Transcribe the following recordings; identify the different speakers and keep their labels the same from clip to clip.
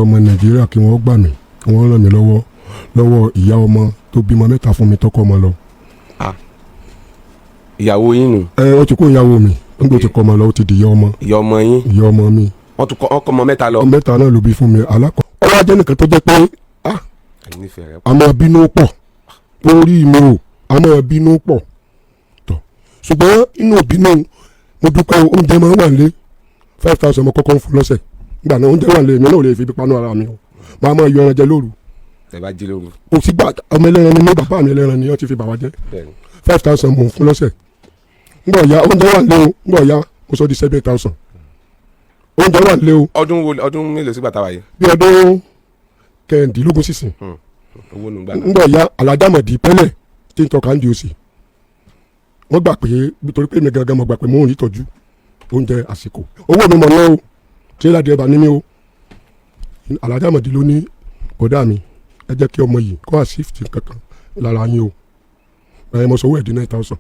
Speaker 1: Ọmọ Nàìjíríà, kí wọ́n gbà mí, kí wọ́n ràn mí lọ́wọ́ lọ́wọ́ ìyá ọmọ tó bímọ mẹ́ta fún mi, tọkọ ọmọ lọ.
Speaker 2: Ìyàwó yín nù?
Speaker 1: Ẹ, ó ti kó ìyàwó mi nígbà tó ti kọ́ ọmọ lọ, ó ti di ìyá ọmọ.
Speaker 2: Ìyá ọmọ yín?
Speaker 1: Ìyá ọmọ mi.
Speaker 2: Wọ́n tún kọ́ ọkọ ọmọ mẹ́ta lọ.
Speaker 1: Mẹ́ta náà ló bí fún mi. Alákọ̀ọ́ ọwọ́ ajẹ́ nìkan tó jẹ́ pé
Speaker 2: Ẹ nífẹ̀ẹ́ rẹ.
Speaker 1: A máa bínú pọ̀ orí mi o, a máa bínú pọ̀ tọ̀, ṣùgbọ́n inú òbínú, mo dúpẹ́, oúnjẹ máa ń wà nílé. 5,000 mo kọ́kọ́ ń fún lọ́sẹ̀ nígbà náà. Oúnjẹ wà nílé mi náà, ò lè fi ibi panu ara mi o, máa máa yọ ẹran jẹ lóru.
Speaker 2: Ẹ bá jí lóru.
Speaker 1: Kò sí gbà, ọmọ ẹlẹ́ran ni mí, bàbá mi ẹlẹ́ran ni, wọ́n ti fi bà wá jẹ́. 5,000 mò ń fún lọ́sẹ̀. Ngbọ̀ ya, oúnjẹ wà nílé o. Ngbọ̀ ya, mo sọ di 7,000. Oúnjẹ wà nílé o.
Speaker 2: Ọdún wo, ọdún mélòó sígbà táwa yìí?
Speaker 1: Bí ọdún 16 sísìn.
Speaker 2: Owó nù gbà náà.
Speaker 1: Ngbọ̀ ya, alájàmọ̀dì pẹ́lẹ̀ tí ń tọ́ka ń di òsì, wọ́n gbà pé nítorí pé mi gangan mo gbà pé mò ń rí ìtọ́jú, oúnjẹ, àsìkò, owó mi mọ̀ náà o, trailer driver ní mi o. Alájàmọ̀dì ló ní, "Bọ̀dá mi, ẹ jẹ́ kí ọmọ yìí kó àṣìfì kankan lára yín o." Ẹ mọ̀ sọ owó ẹ̀ di 9,000.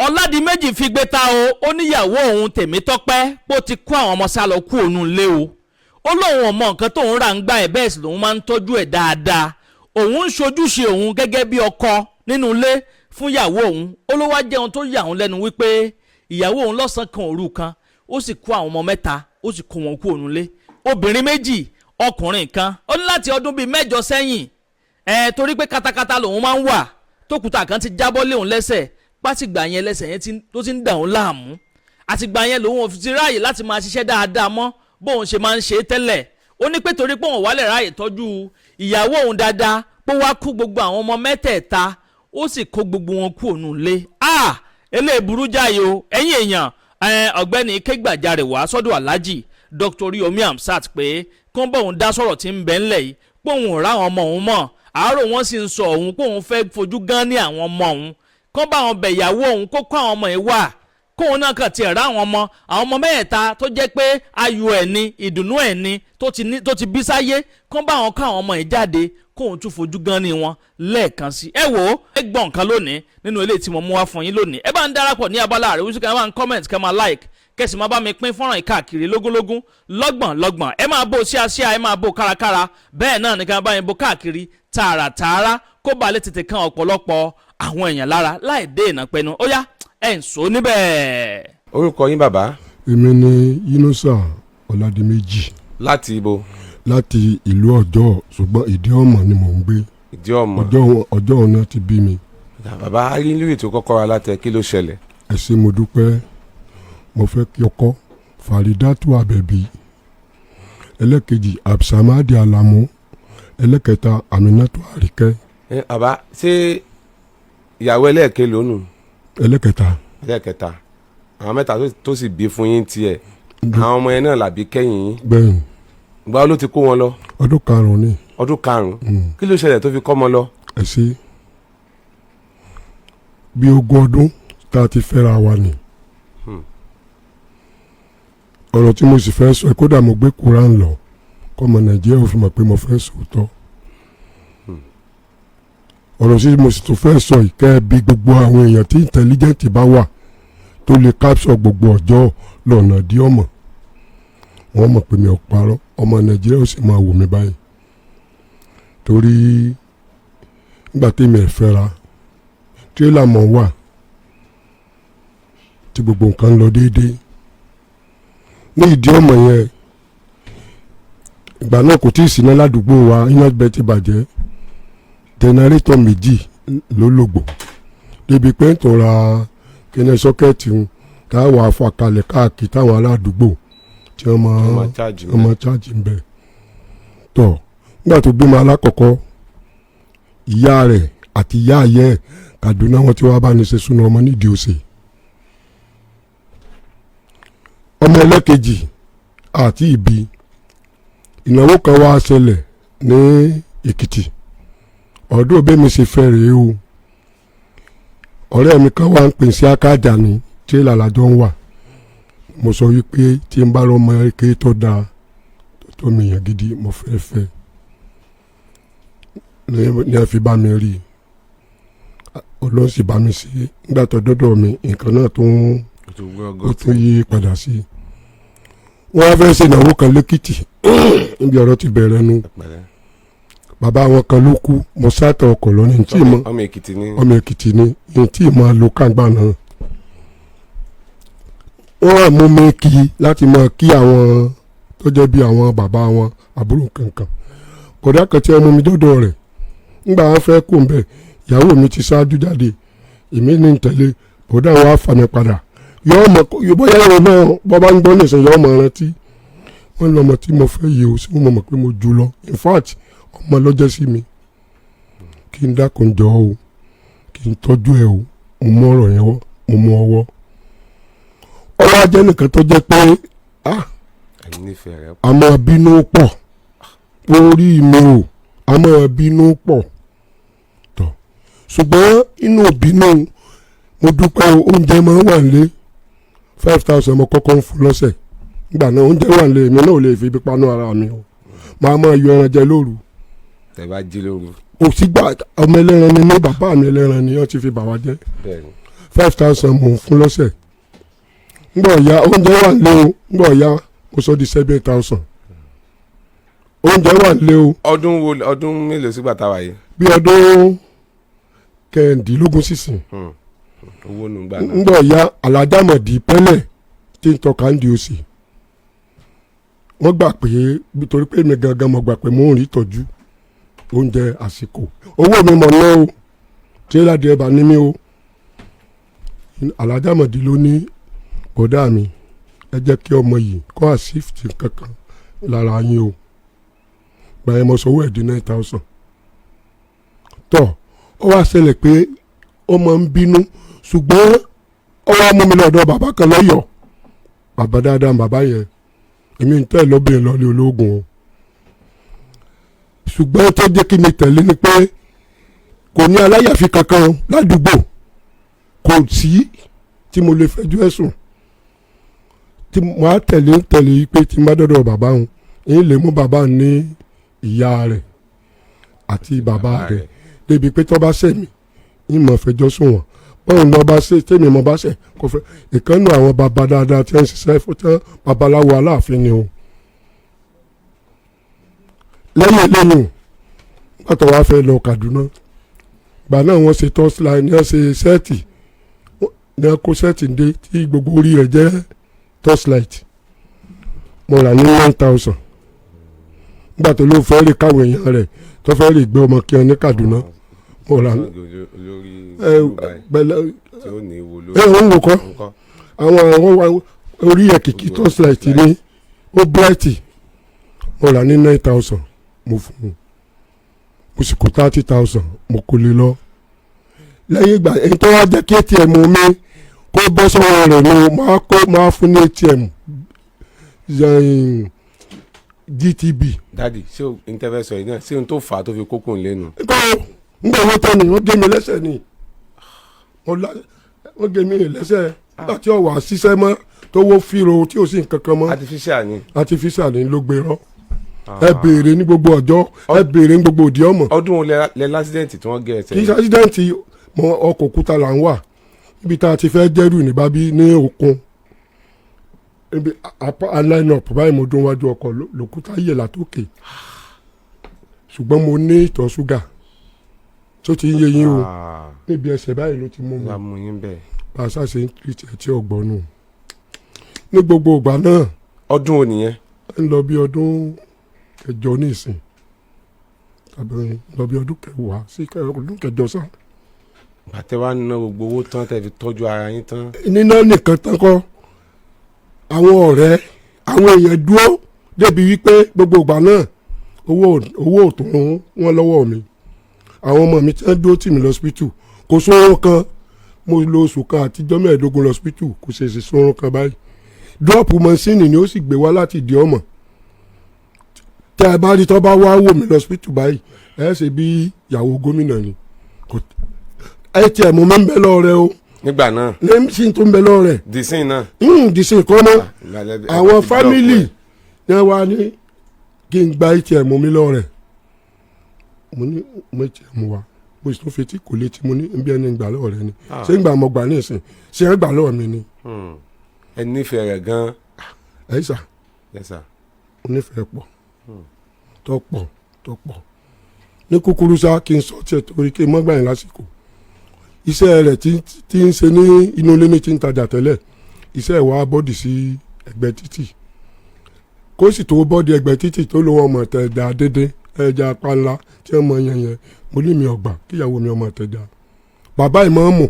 Speaker 3: Ọ̀làdìmẹ́jì fi gbé ta o. Ó níyàwó òun Tèmítọ́pẹ́ pó ti kó àwọn ọmọ sá lọ kú òun lé o. Ó lóun ò mọ nǹkan tóun rà ń gbà ẹ̀, bẹ́ẹ̀ sì lòun máa ń tọ́jú ẹ̀ dáadáa. Òun ń ṣojúṣe òun gẹ́gẹ́ bí ọkọ nínú ilé fún ìyàwó òun. Ó ló wá jẹun tó yà òun lẹ́nu wípé ìyàwó òun lọ́sàn-án kan òru kan, ó sì kó àwọn ọmọ mẹ́ta, ó sì kó wọn kú òun lé, obìnrin méjì, ọkùnrin kan. Ó ní láti ọdún bíi 8 sẹ́yìn ẹ̀, torí pé katakata lòun máa ń wà, tókùtà kan ti jábọ́ lé òun lẹ́sẹ̀ pátìgbà yẹn, lẹ́sẹ̀ yẹn tó ti ń dà òun láàmú. Àtìgbà yẹn lòun ò ti ráàyè láti máa ṣiṣẹ́ dáadáa mọ́ bóun ṣe máa ń ṣe é tẹ́lẹ̀. Ó ní pé torí pé òun wálẹ̀ ráàyè tọ́jú ìyàwó òun dáadáa, pé wá kú gbogbo àwọn ọmọ mẹ́tẹ̀ẹ̀ta, ó sì kó gbogbo wọn kú òun lé. Ah, eléyìí burú jáì o. Ẹ̀yin èèyàn, ọ̀gbẹ́ni kégbàjarè wá sọ́dọ̀ Alhaji Dr. Oriyomi Hamzat pé kó ń bọ̀ òun dá sọ̀rọ̀ tí ń bẹ ńlẹ̀ yìí, pé òun ò ráwọn ọmọ òun mọ̀, àárò wọn sì ń sọ òun pé òun fẹ́ fojú gan ní àwọn ọmọ òun, kó bá àwọn bẹ̀ ìyàwó òun, kó kó àwọn ọmọ yìí wá, kóun náà kàn tiẹ̀ rá àwọn ọmọ, àwọn ọmọ mẹ́ẹ̀ta tó jẹ́ pé ayọ̀ ẹ̀ ni, ìdùnnú ẹ̀ ni, tó ti ní, tó ti bí sáyé, kó bá àwọn kó àwọn ọmọ yìí jáde, kóun tún fojú gan ni wọn lẹ́ẹ̀kan sí. Ẹ wò ó, ẹ gbọ́ nǹkan lónìí nínú eléyìí tí mo mú wá fún yín lónìí. Ẹ bá ń darapọ̀ ní abala àríwísí, ká máa ń comment, ká máa like, kẹsì máa bá mi pín fọ́nrán yìí káàkiri lógúnlógún, lọ́gbọ̀n lọ́gbọ̀n. Ẹ máa bó ṣíaṣíà, ẹ máa bó kárakára, bẹ́ẹ̀ náà ní ká bá yín bó káàkiri tààràtààrà, kó ba lè tètè kan ọ̀pọ̀lọpọ̀ àwọn èèyàn lára láì dé ìnà pẹnu. Ó yá, ẹ̀ ń sọ níbẹ̀.
Speaker 2: Orúkọ yín, bàbá?
Speaker 1: Èmi ni Yunusa Ọládìméjì.
Speaker 2: Láti ibo?
Speaker 1: Láti ìlú Ọjọ́, ṣùgbọ́n Ìdí Ọmọ ni mò ń gbé.
Speaker 2: Ìdí Ọmọ.
Speaker 1: Ọjọ́ Ọjọ́ náà ti bí mi.
Speaker 2: Bàbá, a rí lórí ètò Kọ́kọ́rọ́ Alátẹ, kí ló ṣẹlẹ̀?
Speaker 1: Ẹ ṣé, mo dúpẹ́. Mo fẹ́ kí ọkọ Faridatu Abẹ́bí, ẹlẹ́kejì Absamadi Alamu, ẹlẹ́kẹta Aminatu Àríkẹ́.
Speaker 2: Ẹ bàbá, ṣé ìyàwó ẹlẹ́ẹ̀kẹ́ lónù?
Speaker 1: Ẹlẹ́kẹta.
Speaker 2: Ẹlẹ́ẹ̀kẹta. Àwọn mẹ́ta tó sì bí fún yín tiẹ̀, àwọn ọmọ yẹn náà làbí kẹ́yìn yín?
Speaker 1: Bẹ́ẹ̀ ni.
Speaker 2: Ìgbà wo ló ti kó wọn lọ?
Speaker 1: Ọdún 5 ni.
Speaker 2: Ọdún 5. Kí ló ṣẹlẹ̀ tó fi kọ́ ọmọ lọ?
Speaker 1: Ẹ ṣé. Bí 20 ọdún tá a ti fẹ́ra wa ni. Ọ̀rọ̀ tí mo sì fẹ́ sọ, kódà mo gbé Quran lọ kọ́mọ Nàìjíríà ò fi mọ̀ pé mo fẹ́ sòótọ́. Ọ̀rọ̀ tí mo sì tún fẹ́ sọ ìkẹ́ bí gbogbo àwọn èèyàn tí intelligent bá wà tó lè capture gbogbo ọjọ́ lọ́nà dí ọmọ wọ́n mọ̀ pé mi ò parọ́. Ọmọ Nàìjíríà ó sì máa wò mí báyìí, torí nígbà tí mi ẹ̀ fẹ́ra, tírélà mọ̀ wà tí gbogbo nǹkan ń lọ déédéé ní Ìdí Ọmọ yẹn. Ìgbà náà kò tí ì síná ládùúgbò wa, iná bẹ́ẹ̀ ti bàjẹ́, generator méjì ló lògbò débi pé ń tó ra kíní socket ń táwọn afọkalẹ̀ káàkiri, táwọn aládùúgbò tí wọ́n máa
Speaker 2: Wọ́n máa charge.
Speaker 1: Wọ́n máa charge ń bẹ̀ tọ̀. Nígbà tó bímọ alákọ̀ọ́kọ́, ìyá rẹ̀ àti ìyá ayẹ́ ẹ̀, Kaduna wọn ti wá bá ní ṣe súná ọmọ nídìí òsè. Ọmọ ẹlẹ́kejì àti ìbí, ìnáwó kan wá ṣẹlẹ̀ ní Èkìtì. Ọdún òbí mi ṣe fẹ́ rèé o. Ọ̀rẹ́ mi kan wá ń pè sí akájà ní tírélà lájọ ń wà. Mo sọ wípé tí n bá rọmọ eke tó dáa, tó mi yàn gidi, mo fẹ́ fẹ́ ní a fi bá mi rí i. Ọlọ́run sì bá mi ṣe. Nígbà tó dọ́dọ̀ mi, nǹkan náà tó ń ó tún yí padà sí i. Wọ́n á fẹ́ ṣe ìnáwó kan lẹ́kìtì, níbi ọ̀rọ̀ ti bẹ̀rẹ̀ nu.
Speaker 2: Pẹ̀lẹ́.
Speaker 1: Bàbá wọn kan ló kú, mo sátọ̀ ọkọ̀ lọ́nà tí mo
Speaker 2: Ọmọ Èkìtì ni?
Speaker 1: Ọmọ Èkìtì ni, ní tí mo lo kàngbà náà. Wọ́n wà mú mi kí láti máa kí àwọn tó jẹ́ bí àwọn bàbá wọn, àbúrò kankan, kódà kan tí wọ́n mú mi dọ́dọ̀ rẹ̀. Ńgbà wọn fẹ́ kó ń bẹ̀, ìyàwó mi ti ṣáájú jáde, èmi ní ń tẹ̀lé. Bọ̀dá wa fà mí padà, yọ̀ọ́ mọ̀ bóyá ìwọ náà bọ́ bá ń gbọ́ nìṣẹ́, yọ̀ọ́ mọ̀ rántí wọ́n lọ́mọ tí mo fẹ́ yìí o, sí mo mọ̀ pé mo jù lọ. In fact, ọmọ lọ́jọ́ sí mi, kí n dákun jọ o, kí n tọ́jú ẹ o. Mo mú ọ̀rọ̀ yẹn wọ́, mo mú ọwọ́ ọwọ́ ajẹ́ nìkan tó jẹ́ pé ah,
Speaker 2: Ẹ̀yin nífẹ̀ẹ́ rẹ̀.
Speaker 1: A máa bínú pọ̀ orí mi o, a máa bínú pọ̀ tọ̀, ṣùgbọ́n inú bínú, mo dúpẹ́ o, oúnjẹ máa ń wà nílé. 5,000 mo kọ́kọ́ ń fún lọ́sẹ̀ nígbà náà. Oúnjẹ wà nílé, èmi náà ò lè fi ibi panú ara mi o, máa máa yọ ẹran jẹ lóru.
Speaker 2: Tẹ́ bá jí lóru.
Speaker 1: Kò sígbà, ọmọ ẹlẹ́ran ni mí, bàbá mi ẹlẹ́ran ni, wọ́n ti fi bà wá jẹ́.
Speaker 2: Bẹ́ẹ̀ni.
Speaker 1: 5,000 mò ń fún lọ́sẹ̀. Ngbọ̀ ya, oúnjẹ wà nílé o. Ngbọ̀ ya, mo sọ di 7,000. Oúnjẹ wà nílé o.
Speaker 2: Ọdún wo, ọdún mélòó sígbà táwa yìí?
Speaker 1: Bí ọdún 16 sísìn.
Speaker 2: Owó nù gbà náà.
Speaker 1: Ngbọ̀ ya, alájàmọ̀dì pẹ́lẹ̀ tí ń tọ́ka ń di òsì, wọ́n gbà pé nítorí pé mi gangan mo gbà pé mò ń rí ìtọ́jú, oúnjẹ àsìkò, owó mi mọ̀ náà o, trailer driver ní mi o. Alájàmọ̀dì ló ní, "Bọ̀dá mi, ẹ jẹ́ kí ọmọ yìí kọ́ àṣìfì kankan lára yín o." Gbà yẹn, mo sọ owó ẹ̀ di 9,000. Tọ́ ọ wá ṣẹlẹ̀ pé ó máa ń bínú, ṣùgbọ́n ó wá mú mi lọ́dọ̀ bàbá kan lọ́yọ̀ọ́, bàbá dáadáa bàbá yẹn. Èmi ń tẹ́ lọ́bìnrin lọ́lé ológun o, ṣùgbọ́n tó jẹ́ kí mi tẹ̀lé ni pé kò ní aláyàfi kankan ládùúgbò, kò sí tí mo lè fẹjọ́ ẹ̀sùn tí mo á tẹ̀lé ń tẹ̀lé yìí pé tí n bá dọ́dọ̀ bàbá òun, èyí lè mú bàbá òun ní ìyá rẹ̀ àti bàbá rẹ̀ débi pé tó bá ṣẹ̀ mí, ń mọ̀ fẹjọ́ sùn wọ́n. Báwọn lọ bá ṣe tèmi mo bá ṣẹ̀ kò fẹ́ ìkànnì àwọn bàbá dáadáa tí wọ́n ń ṣiṣẹ́ fún tán, babaláwo aláàfin ni o. Lẹ́yìn lẹ́yìn nígbà tó wàá fẹ́ lọ Kaduna, gbà náà wọ́n ṣe torchlight ní wọ́n ṣe set ní wọ́n kó set dé tí gbogbo orí rẹ̀ jẹ́ torchlight. Mo rà ní 9,000 nígbà tó ló fẹ́ rí káwọn èèyàn rẹ̀ tó fẹ́ rí gbé ọmọ kí wọn ní Kaduna. Mo rà
Speaker 2: Olórí
Speaker 1: ẹ pẹ̀lẹ́.
Speaker 2: Tí ó ní ìwo lórí.
Speaker 1: Ẹ òun wò kọ́.
Speaker 2: Nǹkan.
Speaker 1: Àwọn orí ẹ̀ kìkì torchlight ní, ó bright. Mo rà ní 9,000, mo fún un, mo sì kó 30,000, mo kò lè lọ. Lẹ́yìn ìgbà èyí tó wá jẹ́ kí ATM mi kó bọ́ sọ́wọ́ rẹ̀ ni máa kó máa fún ní ATM yẹn, GTB.
Speaker 2: Daddy, ṣé o n tẹ́ fẹ́ sọ yìí náà, ṣé ohun tó fà á tó fi kókó ń lẹ́nu?
Speaker 1: Nǹkan ngbà wọ́n tán ni wọ́n gé mi lẹ́sẹ̀ ni, wọ́n gé mi lẹ́sẹ̀ nígbà tí ọ̀wà ṣiṣẹ́ mọ́, tó wó fíro, tí ò sí nǹkan kan mọ́.
Speaker 2: Artificial ni.
Speaker 1: Artificial ni ló gbé rọ́. Ẹ béèrè ní gbogbo ọjọ́, ẹ béèrè ní gbogbo òdi ọmọ.
Speaker 2: Ọdún wo lẹ l'accident tí wọ́n gé ẹsẹ̀?
Speaker 1: Kì í ṣe accident mọ, ọkọ̀ òkúta là ń wà níbi tá a ti fẹ́ jẹ́rù ní bábí ní òkun, níbi apá line up báyìí. Mo dún wájú ọkọ̀ lòkúta yẹ̀ látòkè, ṣùgbọ́n mo ní ìtọ̀ ṣúgà tó ti ń yé yín o.
Speaker 2: Ah,
Speaker 1: níbi ẹsẹ̀ báyìí ló ti mú mi.
Speaker 2: Wàá mú yín bẹ́ẹ̀.
Speaker 1: Bá a ṣàṣe ń tìrìtì ẹ̀ tí ọgbọ́n nù ní gbogbo ìgbà náà.
Speaker 2: Ọdún wo nìyẹn?
Speaker 1: Ń lọ bí ọdún 8 ní ìsìn, tàbí ń lọ bí ọdún 10 sí ọdún 8 sá.
Speaker 2: Bàtẹ́ wa ná gbogbo owó tán, tẹ́ fi tọ́jú ara yín tán.
Speaker 1: Níná nìkan tán kọ́, àwọn ọ̀rẹ́, àwọn èèyàn dúró débi wípé gbogbo ìgbà náà owó ò tó wọn lọ́wọ́ mi. Àwọn ọmọ mi tí wọ́n dúró tì mí lọ́sibítù, kò sóorun kan. Mo lo oṣù kan àtijọ́ 15 lọ́sibítù, kò ṣèṣì sóorun kan báyìí. Drop mọ́sìnì ni ó sì gbé wá láti ìdí ọmọ. Tẹ́ ẹ bá rí tọ́ bá wá wò mí lọ́sibítù báyìí, ẹ ṣe bí ìyàwó gómìnà ni. Kò ATM mi ń bẹ lọ́wọ́ rẹ o.
Speaker 2: Nígbà náà?
Speaker 1: Ní sí tó ń bẹ lọ́wọ́ rẹ̀.
Speaker 2: Dìsín náà.
Speaker 1: Dìsín kọ́ mọ́.
Speaker 2: Ìgbàlẹ̀-
Speaker 1: Àwọn
Speaker 2: ti
Speaker 1: family
Speaker 2: block
Speaker 1: ní wá ní kí n gba ATM mi lọ́wọ́ rẹ̀. Mo ní mo ATM wa, mo sì tún fetí kò létí. Mo ní nbí ẹni gbà lọ́wọ́ rẹ̀ ni. Ṣé ń gbà mo gbà ní ìsìn, ṣé ń gbà lọ́wọ́ mi ni?
Speaker 2: Ẹ nífẹ̀ẹ́ rẹ̀ gan.
Speaker 1: Ẹ sà.
Speaker 2: Yes sir.
Speaker 1: Mo nífẹ̀ẹ́ pọ̀ tó pọ̀ tó pọ̀. Ní kúkúrú sá, kí n sọ tiẹ̀ torí kí n mọ́ gbà yín lásìkò. Iṣẹ́ rẹ̀ tí ń ṣe ní inú ilé ní ti ń tajà tẹ́lẹ̀, iṣẹ́ wa bọ́dì sí ẹgbẹ́ títì. Kó sì tó bọ́dì ẹgbẹ́ títì tó lówó ọmọ tẹ̀dá dédé, ẹja panla tí wọ́n mọ yẹn yẹn, mo ní mi ọgbà kíyàwó mi ọmọ tẹ̀dá. Bàbá ìmọ̀ọ́mù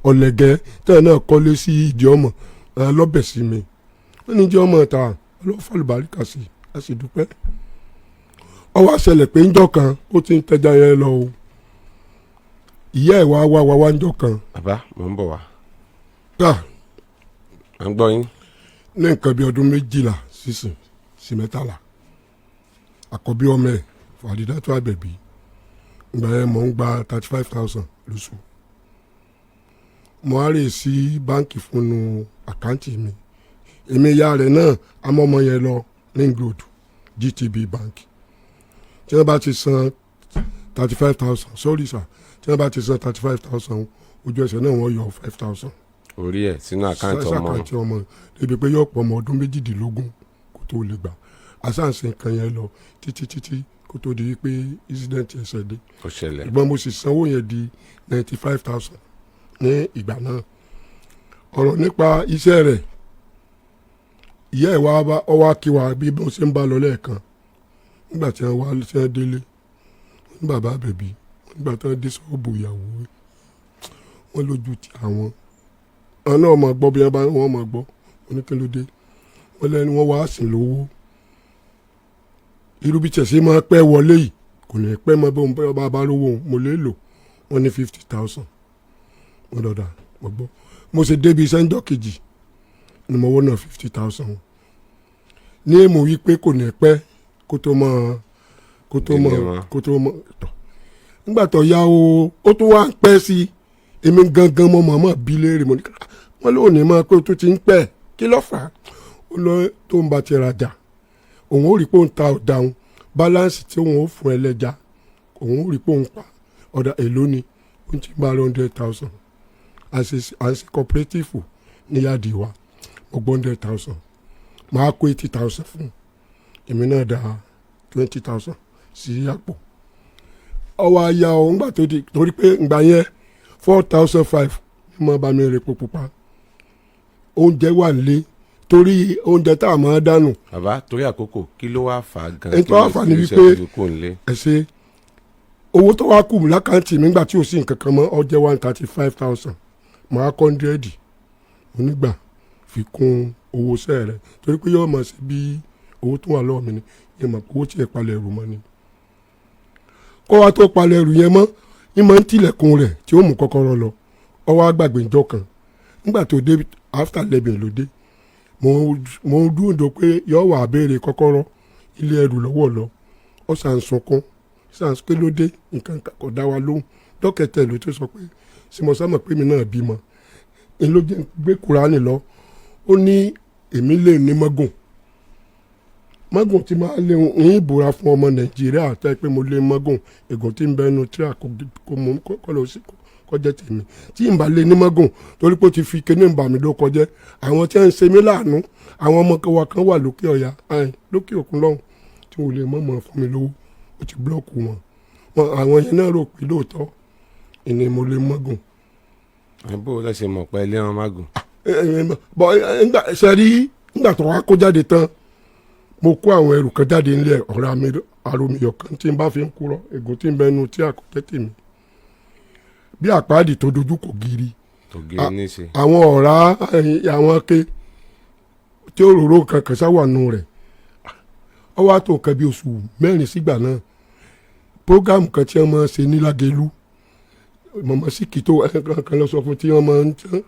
Speaker 1: ọ̀lẹ̀gẹ́ tẹ́ẹ̀ náà kọ́lé sí ìdí ọmọ ẹ lọ́bẹ̀ sí mi, wọ́n ní jẹ́ ọmọ ta ọlọ́fàlùbáríkà sí, a sì dúpẹ́. Ó wá ṣẹlẹ̀ pé ńjọ́ kan ó ti ń tẹja yẹn lọ o, ìyá ẹ̀ wá wá wá wá ńjọ́ kan.
Speaker 2: Bàbá, mò ń bọ̀ wá.
Speaker 1: Tá.
Speaker 2: À ń gbọ́ yín.
Speaker 1: Ní nǹkan bí ọdún 12 sísìn sí 13, àkọ́bí ọmọ ẹ̀ Fàdídátù Àbẹ̀bí, ìgbà yẹn mò ń gba 35,000 lóṣù. Mo á rè sí báǹkì fúnnu àkáǹtì mi. Èmi ìyá rẹ̀ náà amọ́mọ yẹn lọ Ring Road, GTB Bank. Tí wọ́n bá ti san 35,000, sorry sir, tí wọ́n bá ti san 35,000, ojú ẹsẹ̀ náà wọ́n yọ 5,000
Speaker 2: orí ẹ̀ sínú àkáǹtì ọmọ.
Speaker 1: Àkáǹtì ọmọ, débi pé yóò pọ̀ ọmọ ọdún 18 kó tó lè gbà. Àsáǹsì nǹkan yẹn lọ títí títí kó tó di pé incident ẹsẹ̀ dé.
Speaker 2: Ó ṣẹlẹ̀.
Speaker 1: Ìgbọ́n mo sì sanwó yẹn di 95,000 ní ìgbà náà. Ọ̀rọ̀ nípa iṣẹ́ rẹ̀, ìyá ẹ̀ wá bá ọ wá kí wa bí mo ṣe ń bá lọ lẹ́ẹ̀kan. Nígbà tí wọ́n wá, tí wọ́n délé, wọ́n ní bàbá àbẹ̀bí, nígbà tí wọ́n dé ṣọ́ọ̀bù ìyàwó rẹ̀, wọ́n lójú ti àwọn, àwọn náà máa gbọ́ bí wọ́n bá wọ́n máa gbọ́. Wọ́n ní kí ló dé? Wọ́n lẹ́nu wọ́n wá sìn lówó. Irú bí tẹ̀sí máa pẹ́ wọlé yìí, kò ní pẹ́ mọ́ bí wọ́n bá lówó òun, mo lè lò. Wọ́n ní 50,000. Wọ́n dọ̀dà mo gbọ́. Mo ṣe débi iṣẹ́ ńjọ́ kejì ni mo wọ́n náà 50,000 ní èmọ̀ wípé kò ní pẹ́ kó tó mọ́ kó tó mọ́
Speaker 2: Délé wọn.
Speaker 1: Kó tó mọ́ tọ̀. Nígbà tó yá o, ó tún wá ń pẹ́ sí i. Èmi gangan mo mọ̀ọ́mọ̀ bí léèrè. Mo ní ká wọ́n lóò ní máa pé ó tún ti ń pẹ́, kí ló fà á? Ó lọ tó ń bá ti rajà, òun ó rí pé òun ta ọ̀dà, òun balance tí òun ó fún ẹlẹ́ja, òun ó rí pé òun pa ọ̀dà. Èló ni ó ti bá 100,000? À ń ṣe cooperative ní yáàdì wa. Mo gbọ́ 100,000, máa kó 80,000 fún èmi náà, dá 20,000 sí àpò. Ọwọ́ aya o. Ńgbà tó di torí pé ńgbà yẹn 4,500 ní mo bá mi rè epo pupa, oúnjẹ wà nílé torí oúnjẹ tá a máa dànù.
Speaker 2: Bàbá, torí àkókò, kí ló wá fà á gan?
Speaker 1: Ẹni tó wá fà á ni
Speaker 2: Kí ló ṣe
Speaker 1: wípé
Speaker 2: fi kúrò nílé?
Speaker 1: Ẹ ṣe. Owó tó wá kù lákàntì mi nígbà tí ò sí nǹkan kan mọ́, ó jẹ́ 135,000. Màá kọ́ 100 onígbà fi kún owó iṣẹ́ rẹ̀ torí pé yóò mọ̀ sí bí owó tó wà lọ́wọ́ mi ni yẹn mọ̀ pé owó tí ẹ̀ palẹ̀ ẹrù mọ́ ni. Kó wá tó palẹ̀ ẹrù yẹn mọ́ ní máa ń tilẹ̀kùn rẹ̀ tí ó mú kọ́kọ́rọ́ lọ. Ó wá gbàgbé ńjọ́ kan. Nígbà tó dé, after 11 ló dé. Mo ń dúró dò pé yóò wà béèrè kọ́kọ́rọ́ ilé ẹrù lọ́wọ́ lọ. Ó sàn sunkún sàn pé ló dé, nǹkan kò dá wa lóhùn. Dọ́kẹ̀tẹ̀ ló tó sọ pé simọ́sámọ̀ pé mi náà bímọ ń ló jẹ́ gbé Kúránì lọ. Ó ní èmi lè ní mọ́gùn mọ́gùn tí máa lé ń ìbúra fún ọmọ Nàìjíríà tẹ́ pé mo lé mọ́gùn ègùn tí ń bẹnu tíra kò mú kọ́ lọ sí kọjá tèmi tí ń bá lé ní mọ́gùn torí pé ó ti fi kíní ń bà mí ló kọjá. Àwọn tí wọ́n ń ṣe mí láàánú, àwọn ọmọ wa kan wà lókè ọ̀yà, lókè òkun lọ́hùn, tí wọ́n lè mọ̀ mọ̀ fún mi lówó. Ó ti block wọn. Àwọn yẹn náà rò pé lóòótọ́ ìní mo lè mọ́gùn.
Speaker 2: Bó o lọ ṣe mọ̀ pé ilé wọn má gùn?
Speaker 1: Bọ́ ńgbà ṣe rí, ńgbà tó wá kó jáde tán, mo kó àwọn ẹrù kan jáde nílẹ̀ ọ̀rẹ́ mi aromiyọ̀ kan tí n bá fi ń kúrọ̀ ègún tí ń bẹnu tí àkọ́jẹ́ tèmi bí àpáàdì tó dojú kò giri.
Speaker 2: Tó gírí ní í ṣe.
Speaker 1: Àwọn ọ̀rá, àwọn ké tí òróró kankan sáwà nù rẹ̀. Ó wá tó nǹkan bí oṣù 4 sígbà náà, program kan tí wọ́n máa ń ṣe ní Lágelú, mọ̀mọ́ sí kìtó kan lọ sọ fún tí wọ́n máa ń tán.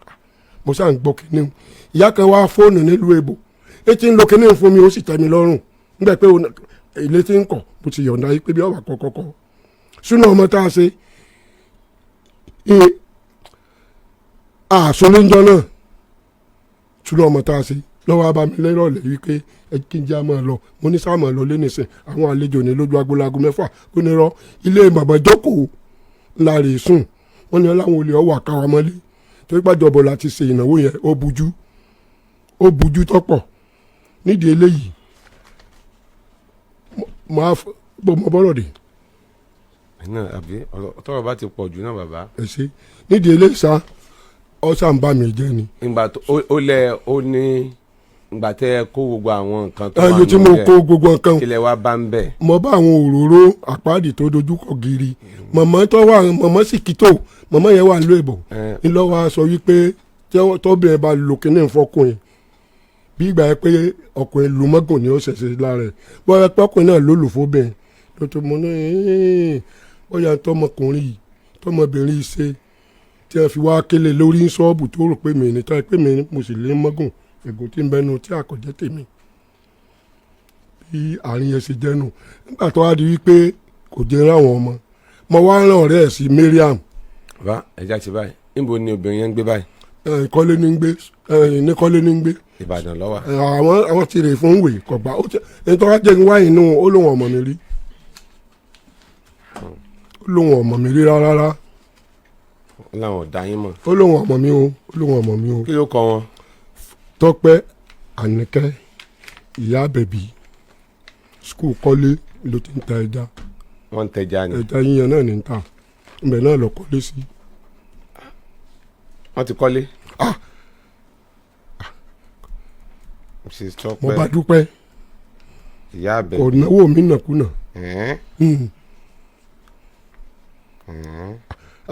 Speaker 1: Mo sáà ń gbọ́ kínní. Ìyá kan wá fóònù nílùú èbò etí ń lo kínní fún mi, ó sì tẹ́ mi lọ́rùn nígbà pé ilé tí ń kọ̀, mo ti yọ̀ǹda yìí pé bí ọ̀wà kọ̀kọ̀kọ̀ sínú ọmọ tá a ṣe àsọlẹ́njọ́ náà sínú ọmọ tá a ṣe lọ́wọ́ abamilẹ́rọ̀lẹ́ wípé ẹ kí n jẹ́ àmọ́ lọ. Mo ní sáà mọ̀ lọ lé nìsín, àwọn àlejò ní lójú agbólago 6. Ó ní rọ ilé bàbá jókòó ńlá rè sùn. Wọ́n ní láwọn olè ọwọ́ àkàwà mọ́lé torí pàjọbọ̀ láti ṣe ìnáwó yẹn. Ó bujú, ó bujú tọ́pọ̀ nídìí eléyìí. Mo á bó mo bọ́rọ̀ dé.
Speaker 2: Náà àbí ọ̀rọ̀ tọ́rọ̀ bá ti pọ̀ jù náà, bàbá.
Speaker 1: Ẹ ṣe nídìí eléyìí sá, ọ̀sà ń bá mi jẹ́ ni.
Speaker 2: Ìgbà tó ó lẹ ó ní ìgbà tẹ ẹ kó gbogbo àwọn nǹkan tó wà
Speaker 1: Ẹyọ tí mo
Speaker 2: nínú
Speaker 1: kó gbogbo nǹkan
Speaker 2: kí lẹ wá bá ń bẹ̀?
Speaker 1: Mo bá àwọn òróró àpáàdì tó dojúkọ gírí. Mọ̀mọ́ tó wà, mọ̀mọ́ sì kí tó mọ̀mọ́ yẹn wà nílò ìbò ńlọ wa sọ wípé tọ́bìnrin bá lo kinní fọkùnrin, bí ìgbà yẹn pé ọkùnrin lu mọ́gùn ni ó ṣẹ̀ṣẹ̀ lára ẹ̀, bọ́yá pé ọkùnrin náà ló lò fóbìnrin ló tó mọ ní bóyá tọmọkùnrin yìí, tọmọbìnrin yìí ṣe tí a fi wá kélé lórí ṣọ́ọ̀bù tó rò pé mi ní tọ́ ẹ pé mi mo sì lé mọ́gùn ègò tí ń bẹnu tí àkọ́jẹ́ tèmi bí àárín yẹn ṣe jẹ́nu. Nígbà tó wá di wípé kò jẹ́ ráwọn ọmọ, mo wá rán ọ̀rẹ́ ẹ̀ sí Mariam.
Speaker 2: Bàbá, ẹja ti báyìí, níbo ni obìnrin yẹn ń gbé báyìí?
Speaker 1: Kọ́lé ní ń gbé, ní kọ́lé ní ń gbé.
Speaker 2: Ìbàdàn ló wà?
Speaker 1: Àwọn ti rè fún ìwé kọ̀gbà. Ó ti ẹni tó wá jẹ́ ń wá inú, ó lóun ọmọ mi rí, ó lóun ọmọ mi rí rárá.
Speaker 2: Wọn làwọn ò dá yín mọ̀?
Speaker 1: Ó lóun ọmọ mi o, ó lóun ọmọ mi o.
Speaker 2: Kí ló kọ wọn?
Speaker 1: Tọ́pẹ́ Àníkẹ́, ìyá bẹ̀bí, school kọ́lé ló ti ń ta ẹja.
Speaker 2: Wọ́n ń tẹja ni?
Speaker 1: Ẹja yíyan náà ní ń ta, ibẹ̀ náà lọ kọ́lé sí.
Speaker 2: Wọ́n ti kọ́lé?
Speaker 1: Ah.
Speaker 2: Mrs
Speaker 1: Mo bá
Speaker 2: Tọ́pẹ́
Speaker 1: dúpẹ́.
Speaker 2: Ìyá àbẹ̀.
Speaker 1: Kò náwó mi nàkúnà.
Speaker 2: Ẹ̀ẹ́n.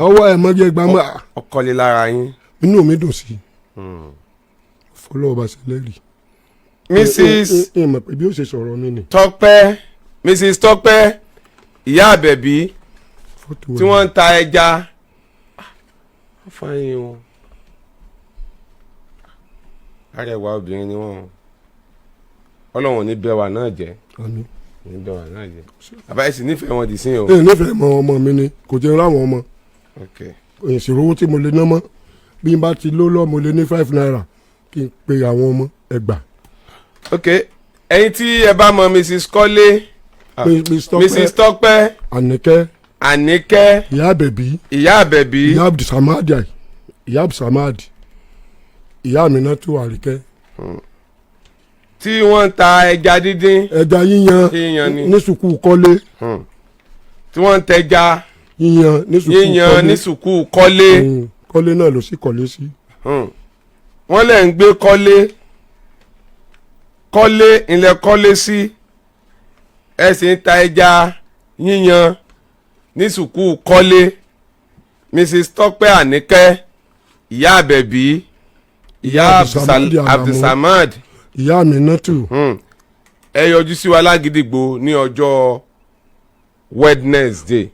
Speaker 1: Ọwọ́ ẹ̀ mọ́ bí ẹgbàá mọ́.
Speaker 2: Ó kọ́lé lára yín?
Speaker 1: Inú mi dùn sí i, fọlọ́ọ̀bà ṣẹlẹ̀ rí.
Speaker 2: Mrs
Speaker 1: Ẹ mọ̀ pé bí ó ṣe sọ̀rọ̀ mi ni.
Speaker 2: Tọ́pẹ́, Mrs Tọ́pẹ́, ìyá àbẹ̀bí
Speaker 1: Fọ́tò
Speaker 2: tí wọ́n ń ta ẹja, wọ́n fáyín o, arẹwà obìnrin ni wọ́n o. Ọlọ́run ò ní bẹ̀ wá náà jẹ́.
Speaker 1: Àmín.
Speaker 2: Ní bẹ̀ wá náà jẹ́. Bàbá, ẹ sì nífẹ̀ẹ́ wọn dì sí o?
Speaker 1: Ẹ nífẹ̀ẹ́ mọ ọmọ mi ni, kò jẹ́ ráwọn ọmọ.
Speaker 2: Ok.
Speaker 1: Èsì owó tí mo lè ná mọ́, bí n bá ti ló lọ́, mo lè ní 5 naira kí n pe àwọn ọmọ ẹgbà.
Speaker 2: Ok, ẹ̀yin tí ẹ bá mọ Mrs Kọ́lé, Mrs Tọ́pẹ́
Speaker 1: Àníkẹ́
Speaker 2: Àníkẹ́
Speaker 1: ìyá àbẹ̀bí
Speaker 2: ìyá àbẹ̀bí
Speaker 1: ìyá Abdulsamad, ìyá Abdulsamad, ìyá mi náà tó Àríkẹ́.
Speaker 2: Tí wọ́n ń ta ẹja díndín.
Speaker 1: Ẹja yíyan.
Speaker 2: Yíyan ni.
Speaker 1: Ní sùkúù kọ́lé.
Speaker 2: Tí wọ́n ń tẹja
Speaker 1: yíyan ní sùkúù
Speaker 2: yíyan
Speaker 1: kọ́lé.
Speaker 2: Ní sùkúù Kọ́lé.
Speaker 1: Kọ́lé náà ló sì kọ́lé sí.
Speaker 2: Wọ́n lẹ̀ ń gbé Kọ́lé, Kọ́lé ilẹ̀ Kọ́lé sí, ẹ sì ń ta ẹja yíyan ní sùkúù Kọ́lé. Mrs Tọ́pẹ́ Àníkẹ́, ìyá àbẹ̀bí, ìyá
Speaker 1: Abdulsamad Alamu.
Speaker 2: Abdulsamad.
Speaker 1: Ìyá mi náà tù.
Speaker 2: Ẹ yọjú sí wa lágídígbò ní ọjọ́ Wednesday.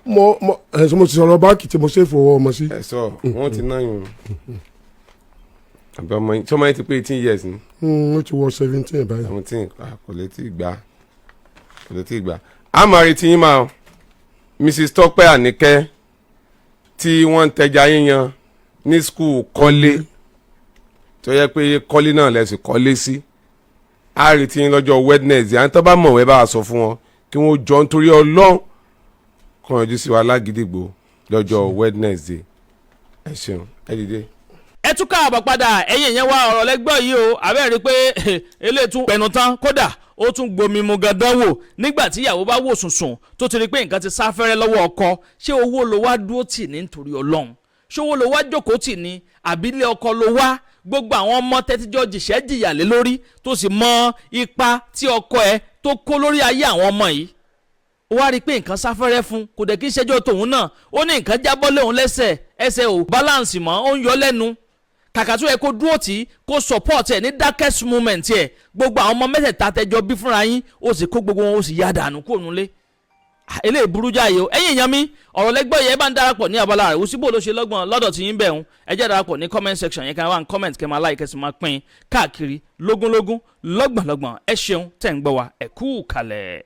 Speaker 1: Mo ẹ mo ti sọ̀rọ̀ báńkì tí mo ṣe fowó ọmọ sí.
Speaker 2: Ẹ sọ wọn ti náà yùn àbí ọmọ yín tí ọmọ yín ti pé 18 years ni?
Speaker 1: Ó ti wọ 17 báyìí.
Speaker 2: 17, kò lè tí ì gbà, kò lè tí ì gbà. A máa retí yín máa, Mrs Tọ́pẹ́ Àníkẹ́ tí wọ́n ń tẹja yíyan ní school Kọ́lé, tó yẹ pé Kọ́lé náà lẹ́sìn kọ́lé sí. A retí yín lọ́jọ́ Wednesday. Àwọn tó bá mọ̀ wẹ́, bá a sọ fún wọn kí wọ́n jọ nítorí Ọlọ́run kàn yọjú sí wa lágídígbò lọ́jọ́ Wednesday. Ẹ ṣeun, ẹ dìde.
Speaker 3: Ẹ tún káàbọ̀ padà, ẹ̀yin ìyẹn wa. Ọ̀rọ̀ lẹ́gbọ́ yìí o. Àbẹ́ẹ̀ rí i pé eléyìí tún pẹ̀nu tán, kódà ó tún gbomi mu gandan wò. Nígbà tí ìyàwó bá wò sùnsùn tó ti rí i pé nǹkan ti sáfẹ́rẹ́ lọ́wọ́ ọkọ, ṣé owó ló wá dúró tì ní nítorí Ọlọ́run? Ṣé owó ló wá jókòó tì ní, àbílẹ̀ ọkọ ló wá? Gbogbo àwọn ọmọ tẹ́tíjọ́ jìṣẹ́ jìyà lé lórí, tó sì mọ ipa tí ọkọ ẹ tó kó lórí ayé àwọn ọmọ yìí, ó wá rí i pé nǹkan sáfẹ́rẹ́ fún, kò dẹ̀ kí ṣẹjọ́ tòun náà. Ó ní nǹkan jábọ́ léun lẹ́sẹ̀, ẹsẹ̀ ò balance mọ́, ó ń yọ lẹ́nu. Kàkà tó yẹ kó dúró tì í, kó support ẹ̀ ní darkest moment ẹ̀, gbogbo àwọn ọmọ mẹ́tẹ̀ẹ̀ta tẹjọ bí fúnra yín, ó sì kó gbogbo wọn, ó sì yá dànù kúrò nílé. Eléyìí burú jáde o. Ẹ̀yin èèyàn mi, ọ̀rọ̀ lẹ́gbọ́ yẹn bá ń darapọ̀ ní abala rẹ̀ òsínbó ló ṣe lọ́gbọ̀n lọ́dọ̀ tí yín bẹ̀ ń. Ẹ jẹ́ darapọ̀ ní comment section yẹn, kí wọ́n wá comment, kẹ́ máa like, kẹ́ sì máa pín káàkiri lógúnlógún, lọ́gbọ̀nlọ́gbọ̀n. Ẹ ṣeun tẹ̀ ń gbọ́ wa, ẹ kú kalẹ̀.